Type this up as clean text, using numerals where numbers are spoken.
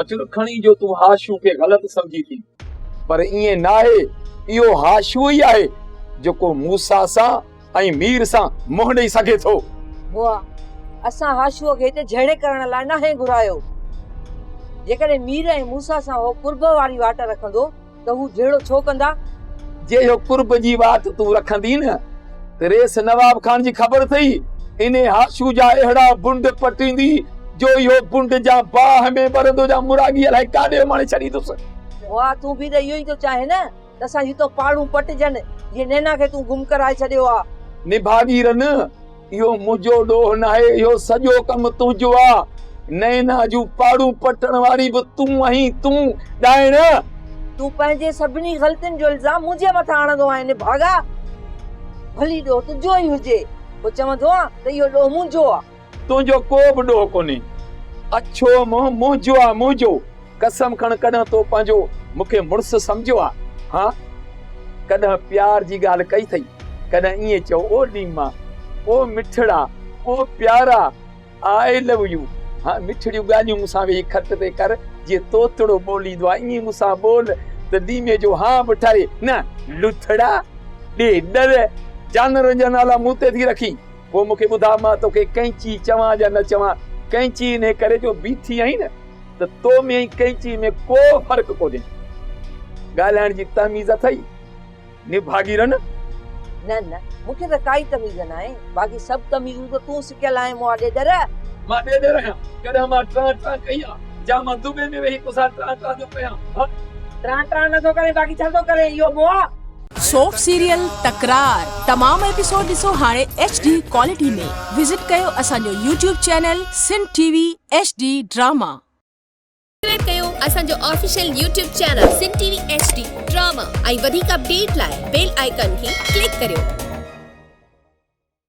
اچ کڻي جو تون هاشو کي غلط سمجهي ٿي. پر ائين ناهي، اهو هاشو ئي آهي جيڪو موسيٰ سان ۽ مير سان منهن ڏئي سگهي ٿو. بوا، اسان هاشوء کي هتي جهيڙي ڪرڻ لاء ناهي گهرايو. جيڪڏهن مير ۽ موسيٰ سان هو قرب واري واٽ رکندو ته هو جهيڙو ڇو ڪندا؟ جي اهو قرب جي واٽ تون رکندين ته ريس نواب خان جي خبر اٿئي، انهي هاشو جا اهڙا بنڊ پٽيندي جو اهو بنڊ جا باهه ۾ ٻرندو جا مراڳي الائي ڪاڏي اماڻي ڇڏيندس. بوا، تون به ته اهو ئي ٿو چاهين نه ته اسان جون هتان پاڙون پٽجن، جيئن نينا کي تون گم ڪرائي ڇڏيو آ. نڀاڳي رن، اهو منهنجو ڏوهه ناهي، اهو سڄو ڪم تنهنجو آ. نينا جون پاڙون پٽڻ واري به تون آهين، تون ڏائڻ. تون پنهنجي سڀني غلطين جو الزام منهنجي مٿان آڻندو آهين نڀاڳا. ڀلي ڏوهه تنهنجو ئي هجي، پوء چوندو آن ته اهو ڏوهه منهنجو آ. تنهنجو ڪو به ڏوهه ڪونهي. اڇو منهن منهنجو آ منهنجو. قسم کڻ ڪڏهن تو پنهنجو مون کي مڙس سمجهيو آ؟ ها؟ ڪڏهن پيار جي ڳالهه ڪئي اٿئي؟ ڪڏهن ائين چئو او ڊيما، او مٺڙا، او پيارا، آء لو يو. ها مٺڙيون ڳالهيون مون سان ويهي کٽ تي ڪر، جيئن طوطڙو ٻوليندو آ ائين مون سان ٻول ته ڊيمي جو هانء به ٺري. نه لوٿڙا، ڏي ڏر، جانورن جا نالا مون تي ٿي رکين. پوء مون کي ٻڌاء مان توکي ڪئنچي چوان يا نه چوان؟ ڪئنچي انهي ڪري جو بيٺي آهين نه ته تو ۾ ۽ ڪئنچي ۾ ڪو فرق ڪونهي. ڳالهائڻ جي تميز اٿئي نڀاڳي رن؟ نه نه مون کي ته ڪائي تميز ناهي، باقي سڀ تميزون ته تون سکيل آهين مئا ڏيڏر. مان ڏيڏر آهيان؟ ڪڏهن مان ٽان ٽان ڪئي آ جا مان دٻي ۾ ويهي توسان ٽان ٽان ٿو ڪيان؟ ها؟ ٽان ٽان نه ٿو ڪرين باقي ڇا ٿو ڪرين اهو مئا؟ سوپ سيريل تڪرار تمام ايپيسوڊ ڏسو هاڻي ايڇ ڊي ڪوالٽي ۾ وزٽ ڪيو اسان جو YouTube channel Sindh T V H D drama. Subscribe ڪيو اسان جو official YouTube channel Sindh T V H D drama ۽ وڌيڪ اپڊيٽ لاء بيل آئيڪان کي ڪلڪ ڪريو.